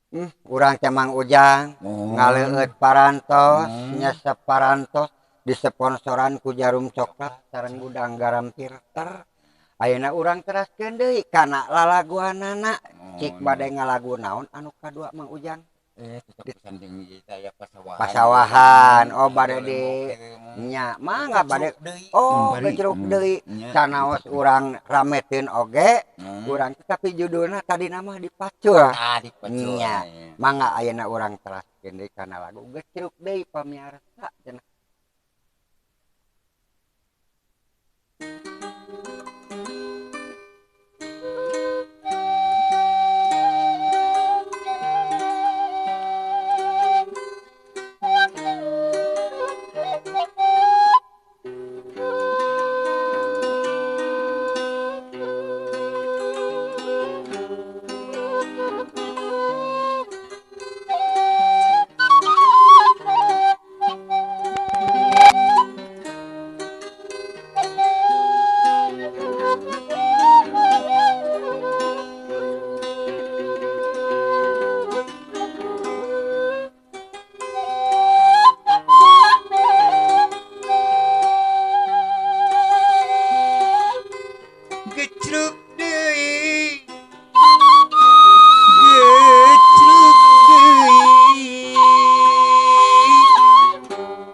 Urang teh Mang Ujang ngaleueut parantos, nyesep parantos disponsoran ku Jarum Coklat sareng Gudang Garam Filter. Ayeuna urang teraskeun deui kana lalaguanana. Cik bade ngalagu naon anu kadua Mang Ujang? Pasawahan. Pasawahan. Oh bade di nya mangga bade. Oh gecruk deui. Sanaos urang rameteun oge. Urang tapi judulna tadi nama dipacul. Ah, dipacul. Nya. Mangga ayeuna urang teraskeun deui kana lagu gecruk deui pamiarsa cenah.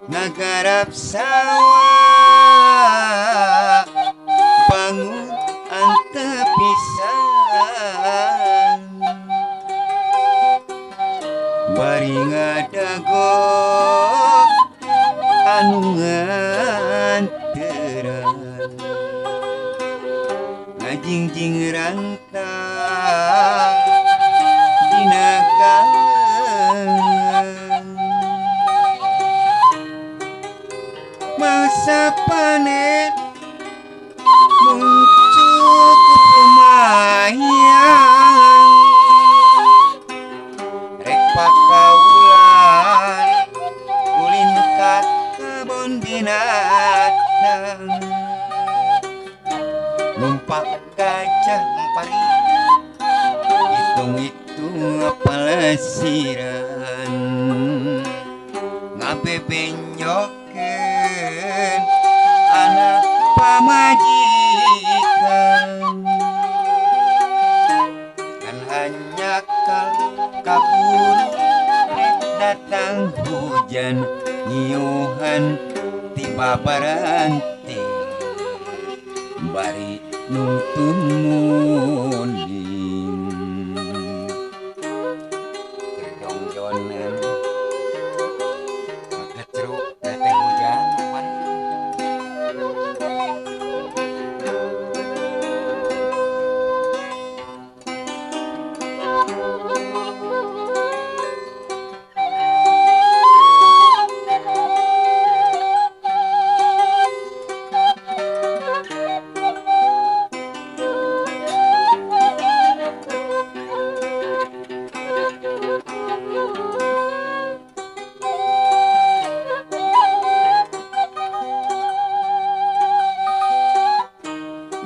Ngagarap sawah bangun antep pisan bari ngadago anu nganteran ngajingjing rantang dina kaleungan masa panen muncul lumayan rek pakaulan ulin ka kebon binatang numpak gajah pari hitung-hitung pelesiran ngabebenjokeun anak pamajikan kan hanya kal kabur datang hujan nyiuhan tiba baranti bari nungtun muning kerjongjonan kecruk teh hujan bari.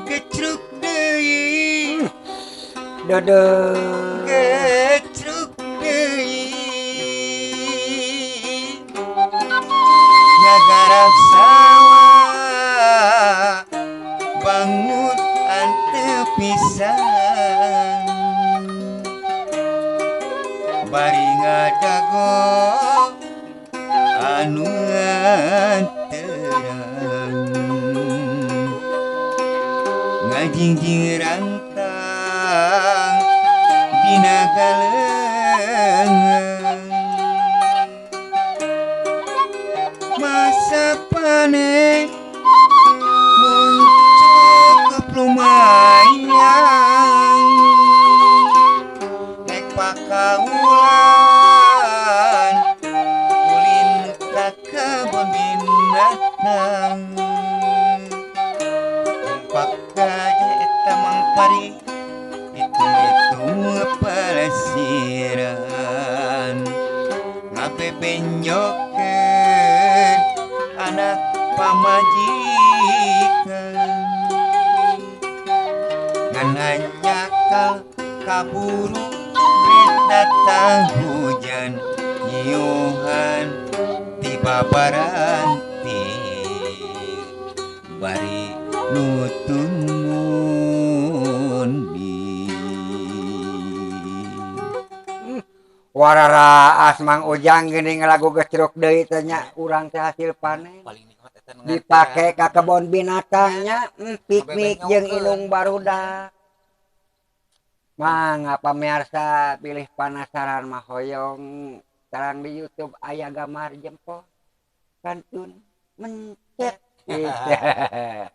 Gecruk deui Dadah. Gecruk deui ngagarap sawah bangun antep pisan bari ngadago anu nganteran ngajingjing rantang dina galeungan masa panen muncul lumayan rek pakaulan ulin ka kebon binatang numpak gajah eta Mang Pari hitung-hitung pelesiran ngabebenjokeun anak pamajikan ngan hanya kal kaburu rek Datang hujan nyiuhan tiba baranti bari nutun mundi. Wararaas Mang Ujang geuning lagu gecruk deui teh nya, urang teh hasil panen. Paling nikmat eta nu Dipake ka kebon binatangnya, piknik jeung Ngabebenyongkeun. Indung barudak. Mangga pamirsa, pilih penasaran mah hoyong terang di YouTube aya gambar jempol kantun mencet gitu.